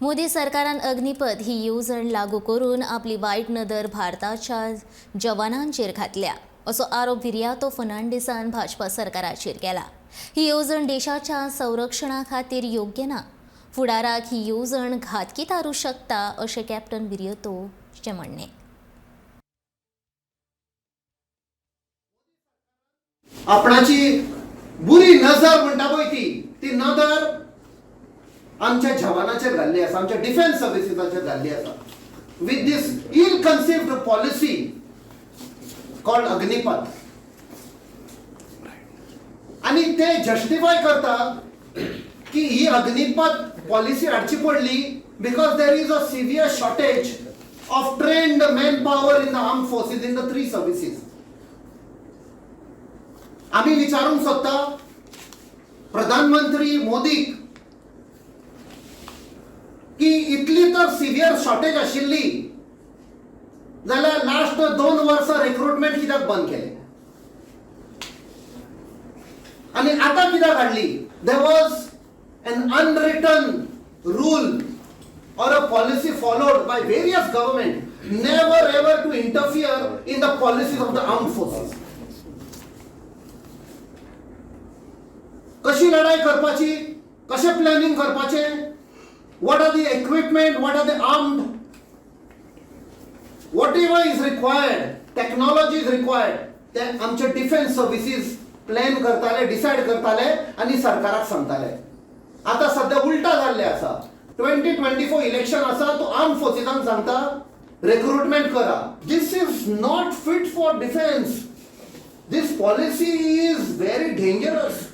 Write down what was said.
मोदी सरकारान अग्निपथ ही येवजण लागू करून आपली वायट नदर भारताच्या जवानांचेर घातल्या असो आरोप विरियातो फर्नांडीसान भाजपा सरकाराचेर केला. ही येवजण देशाच्या संरक्षणा खातीर योग्य ना, फुडाराक ही येवजण घातकी थारूं शकता अशें कॅप्टन विरियातोचें म्हणणें. आपणाची बुरी नजर म्हणटा पळय ती ती नदर आमच्या जवानाचेर घाल्ली आसा, आमच्या डिफेन्स सर्विसीसाचेर घाल्ली आसा with this ill conceived policy called Agnipath. आनी ते जस्टिफाय करता की ही अग्निपथ पॉलिसी हाडची पडली because there is a severe shortage of trained man power in the armed forces in the three services. आमी विचारूंक सोदता प्रधानमंत्री मोदीक की इतली तर सिवियर शॉर्टेज आशिल्ली जाल्यार लास्ट 2 वर्सां रिक्रुटमेंट कित्याक बंद केलें आनी आतां कित्याक हाडली? There was an unwritten rule or a policy followed by various government never ever to interfere in the policies of the armed forces. कशी लढाई करपाची, कशें प्लॅनिंग करपाचें, what are the equipment, what are the armed, whatever is required, technology is required, ते आमचे defence services plan करताले, decide करताले आनी सरकाराक सांगताले. आतां सद्या उल्टा जाल्लें आसा. 2024 इलेक्शन आसा, तो आर्म फोर्सीसांक सांगता रिक्रुटमेंट करा. This is not fit for defence. This policy is very dangerous.